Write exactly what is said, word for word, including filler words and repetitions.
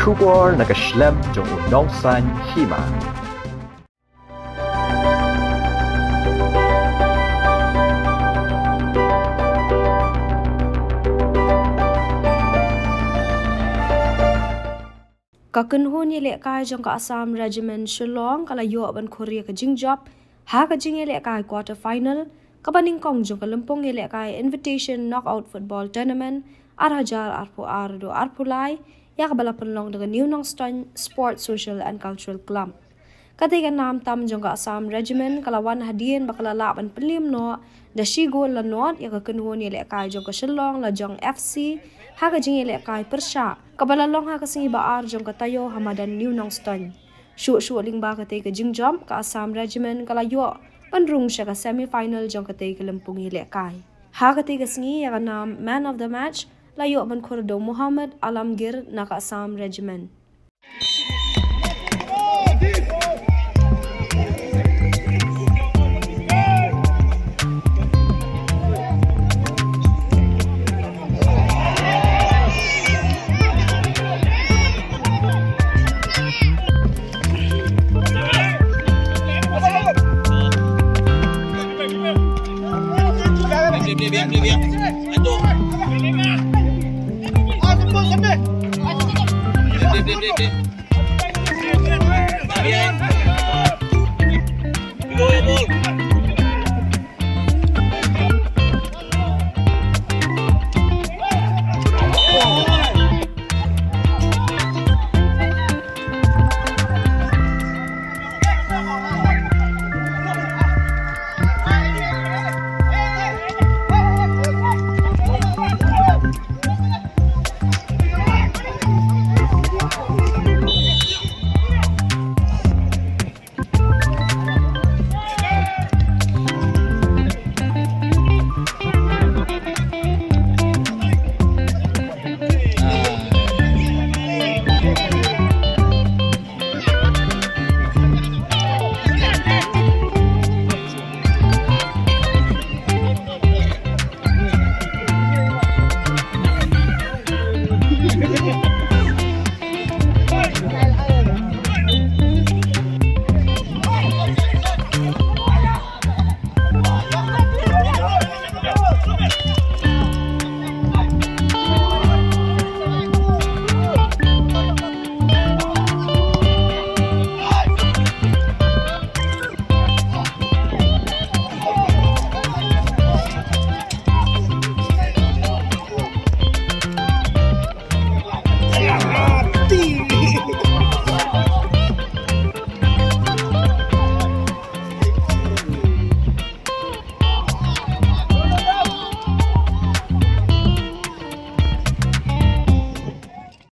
Khubor na ka shlem jong u nongsan hima. Ka kynhun ïalehkai jong ka Assam Regiment Shillong ka la ïoh ban khur ïa ka jingjop ha ka jingïalehkai quarter final kaba nyngkong jong ka lympung ïalehkai Invitation Knockout Football Tournament ar hajar arphew ar haduh arphew lai, ïa kaba la pynlong da ka New Nongstoiñ Sports, Social and Cultural Club. Katei ka nam tam jong ka Assam Regiment ka la wan hadien ba ka la lah ban pynliem noh da shi gol la nod ïa ka kynhun ïalehkai jong ka Shillong Lajong F C ha ka jingïalehkai pyrshah kaba la long ha ka sngi ba ar jong ka taïew ha madan New Nongstoiñ. Shuh shuh lyngba katei ka jingjop, ka Assam Regiment ka la ïoh ban rung sha ka semi final jong katei ka lympung ïalehkai. Ha katei ka sngi, ïa ka nam Man of the Match la ïoh ban khur da u Mohammed Alamgir na ka Assam Regiment.